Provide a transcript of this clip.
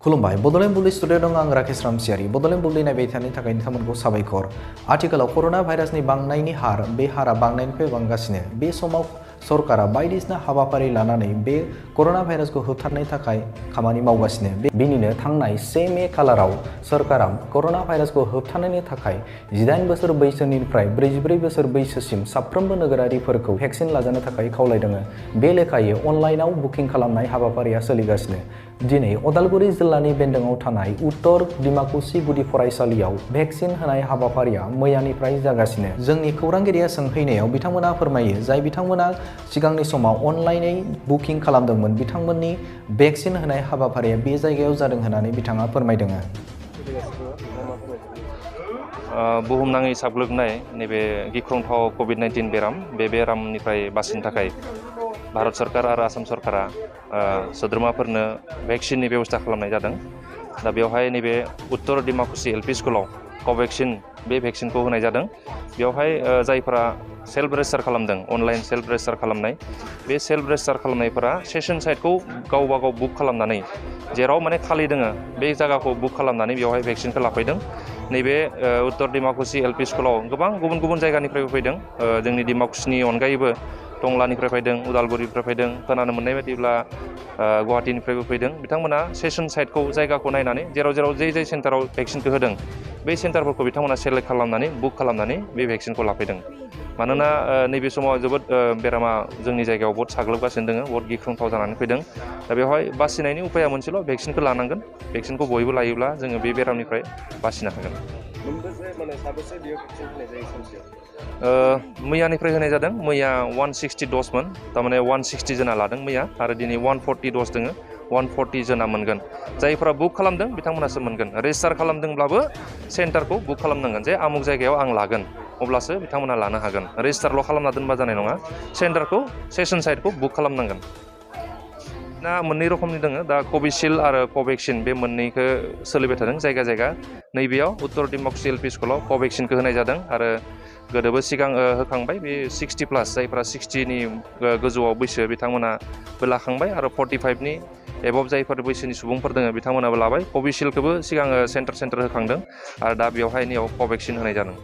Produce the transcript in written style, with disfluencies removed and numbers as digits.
खुलुमबाय बड'लेण्ड बुब्लि स्टुडिअ' दं आं राकेश रामसियारि बड'लेण्ड बुब्लि नायबाय थानायनि थाखाय नोंथांमोनखौ साबायखर। आथिखालाव करोना भाइरासनि बांनायनि हार बे हारा बांनायनिफ्राय बांगासिनो। बे समाव सरकारा बायदिसिना हाबाफारि लानानै बे करोना भाइरासखौ होबथानो थाखाय खामानि मावगासिनो। बेनिनो थांनाय 1 मे खालाराव सरकारा करोना भाइरासखौ होबथानायनि थाखाय 18 बोसोर बैसोनिफ्राय 44 बोसोर बैसोसिम साफ्रोमबो नोगोरारिफोरखौ भेक्सिन लाजानो थाखाय खावलायदों। बे लेखायै अनलाइनाव बुकिं खालामनाय हाबाफारिया सोलिगासिनो। दिनै उदालगुरि जिल्लानि बेन्दोङाव थानाय उत्तर डिमाकुसि गुदि फरायसालियाव भेक्सिन होनाय हाबाफारिया मैयानिफ्राय जागासिनो। जोंनि खौरांगिरिया सोंहैनायाव बिथांमोना फोरमायो जाय बिथांमोना सिगांनि समाव अनलाइनै बुकिं खालामदोंमोन बिथांमोननि भेक्सिन होनाय हाबाफारिया बे जायगायाव जादों होननानै बिथाङा फोरमायदों। बुहुमनाङै साग्लोबनाय नैबे गिख्रंथाव कभिड-19 बेराम बे बेरामनिफ्राय बासिनो थाखाय भारत सरकार आरो आसाम सरकारा सोद्रोमाफोरनो भेक्सिननि बेबस्था खालामनाय जादों। दा बेवहाय नैबे उत्तर डिमाकुसि एलपि स्कुलाव कभेक्सिन बे भेक्सिनखौ होनाय जादों। बेवहाय जायफोरा सेल्फ रेजिस्टार खालामदों अनलाइन सेल्फ रेजिस्टार खालामनाय बे सेल्फ रेजिस्टार खालामनायफोरा सेसन साइटखौ गावबा गाव बुक खालामनानै जेराव माने खालि दोङो बे जायगाखौ बुक खालामनानै बेवहाय भेक्सिनखौ लाफैदों। नैबे उत्तर डिमाकुसि एलपि स्कुलाव गोबां गुबुन गुबुन जायगानिफ्रायबो फैदों। जोंनि डिमाकुसिनि अनगायैबो टंलानिफ्राय फैदों, उदालगुरिनिफ्राय फैदों, खोनानो मोननाय बायदिब्ला गुवाहाटीनिफ्रायबो फैदों। बिथांमोना सेसन साइटखौ जायगाखौ नायनानै जेराव जे सेन्टाराव भेक्सिनखौ होदों बे सेन्टारफोरखौ बिथांमोना सेलेक्ट खालामनानै बुक खालामनानै बे भेक्सिनखौ लाफैदों। मानोना नैबे समाव जोबोद बेरामा जोंनि जायगायाव बहुद साग्लोबगासिनो दङ, बहुद गिख्रंथाव जानानै फैदों। दा बेवहाय बासिनायनि उपाया मोनसेल' भेक्सिनखौ लानांगोन। भेक्सिनखौ बयबो लायोब्ला जोङो बे बेरामनिफ्राय बासिनो हागोन। मैयानिफ्राय होनाय जादों। मैया 160 द'जमोन, थारमाने 160 जना लादों मैया आरो दिनै 140 द'ज दङ। 140 जना मोनगोन। जायफोरा बुक खालामदों बिथांमोनासो मोनगोन। रेजिस्टार खालामदोंब्लाबो सेन्टारखौ बुक खालामनांगोन जे आमुक जायगायाव आं लागोन, अब्लासो बिथांमोना लानो हागोन। रेजिस्टारल' खालामना दोनबा जानाय नङा, सेन्टारखौ सेसन साइटखौ बुक खालामनांगोन। दा मोननै रोखोमनि दङ, दा कभिसिल्ड आरो कभेक्सिन बे मोननैखौ सोलिबाय थादों जायगा जायगा। नैबेयाव उत्तर डिमाकुसि एलपि स्कुलाव कभेक्सिनखौ होनाय जादों आरो गोदोबो सिगां होखांबाय। बे 60+ जायफ्रा 60नि गोजौआव बैसो बिथांमोनाबो लाखांबाय आरो 45नि एबभ जायफोर बैसोनि सुबुंफोर दङ बिथांमोनाबो लाबाय। कभिसिल्डखौबो सिगां सेन्टार होखांदों आरो दा बेवहाय नैयाव कभेक्सिन होनाय जादों।